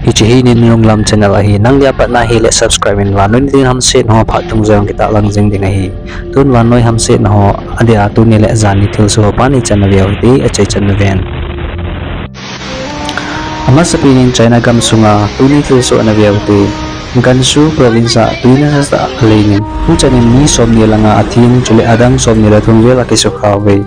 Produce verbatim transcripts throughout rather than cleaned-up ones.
Hiche hi Ninlunglam channel ahi. Nangni apat nahi le subscribe in, vannoi nitin hamsetna ho phat dungjuiya kitahlang jing ding ahi. Tun vannoi hamsetna ho, adeh a tuni le jani thilsoh ho pan ichan naveu hite, achaichan naven. Amasapen in China gamsunga tuni thilsoh naveu hite. Gansu province a tui nasatah a alenin, tuchan in mi somni le nga athin, chule adang somni le thum vel akisukha uve.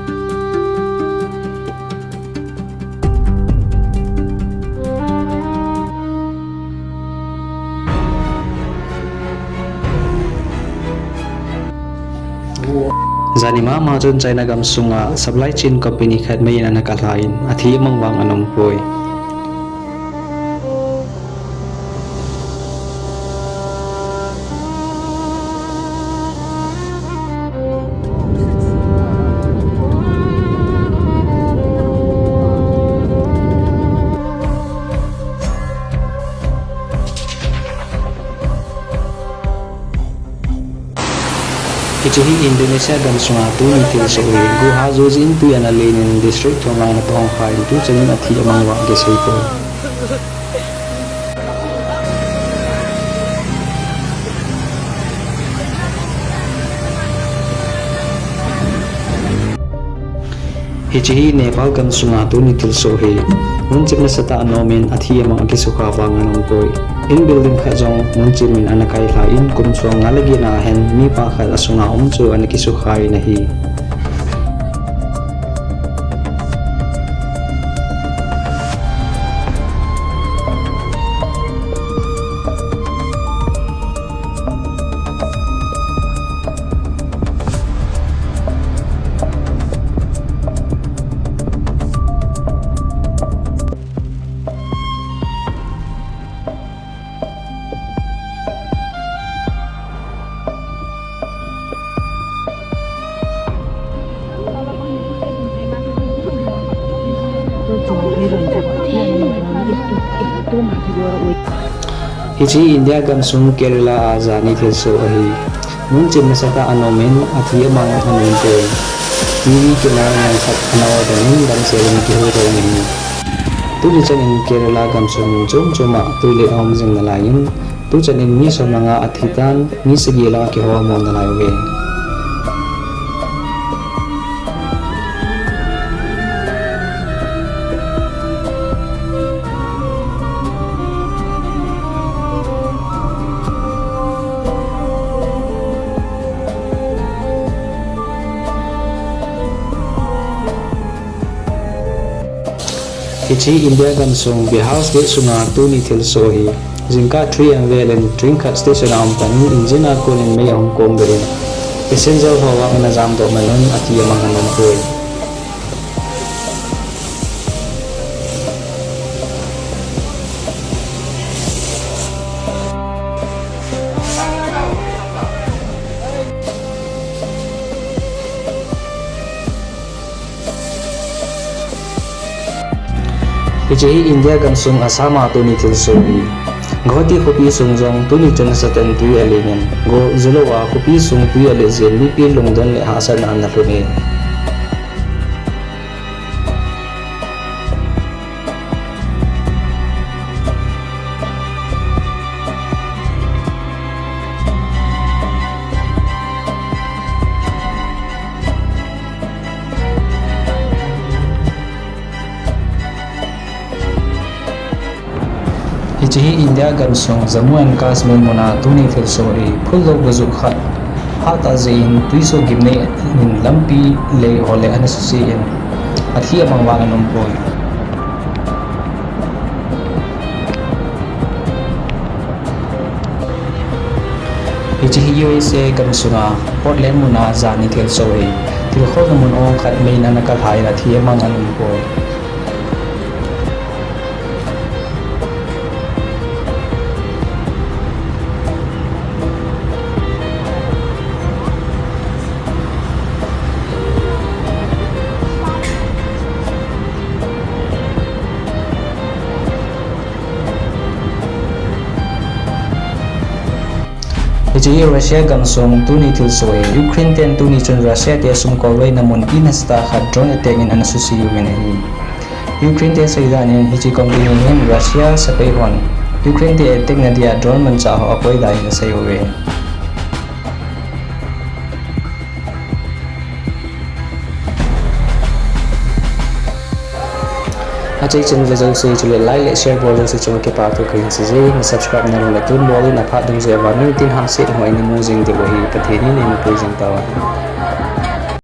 Jani mama chun China gamsunga supply chain company khat meiyin ana kalhan, athi amang vang ana umpoi. Hiche hi Indonesia gamsunga tuni thilsoh ahi. Guha jojin tui ana lenin district thum vang ana pahong khan, tuchan in athi amang vang akisei poi. Hiche hi Nepal gamsunga tuni thilsoh ahi. Munchim nasatah a anomin, athi amang akisukha vang ana umpoi. In building khat jong munchim in ana kailhan, kum som nga le get na ahin, mipa khat asunga um chu ana kisukha in ahi. Hiche India gamsung Kerala a jani thilsoh ahi. Munchim nasatah a anomin, athi amang ana umpoi. T V camera man khat ana order in damsel in akihou in ahi. Tuni chan in Kerala gamsung mun chom chom a tuilet aum jing nalaiyin, tuchan in mi som le nga athitan, mi sagi lang akiholmo nalai uve. Hiche India gamsung Bihar state sunga tuni thilsoh ahi. Jingkah three A M vel in train khat station a um pan in engine a kon in mei ahung kom beh in, passenger ho vang ana jamdoh man un, athi amang ana umpoi. Hiche hi India gamsung Assam a tuni thilsoh ahi. Guwahati khopi sung jong tuni chun nasatah in tui alenin, go julou a khopi sung tui alet jeh in mipi lungdon le hahsatna ana lhun e. Hiche hi India gamsung Jammu and Kashmir muna tuni thilsoh ahi. Phullou bujuh khat hatah jeh in twisoh gimnei in lampi lei ho le ana suse in, athi amang vang ana umpoi. Hiche hi U S A gamsunga Portland muna jani thilsoh ahi. Thilkholna mun ong khat meiyin ana kalhan, athi amang ana umpoi. Hiche hi Russia gamsung tuni thilsoh ahi. Ukraine ten tuni chun Russia te sumkolveina munpi nasatah khat drone attack in ana suse uvin ahi. Ukraine te seidan in hiche company hin Russia sepai hon Ukraine te attack na dia drone manchah ho akoidan in asei uve. Achai chan ve jouse chule like le share bol jouse chunga kipathu kahin seije, na subscribe nalou le tun bol in aphat dungjuiya vannoi tin hamset ho ina mu jing diu ahi, Pathen in eina pui jing tauhen.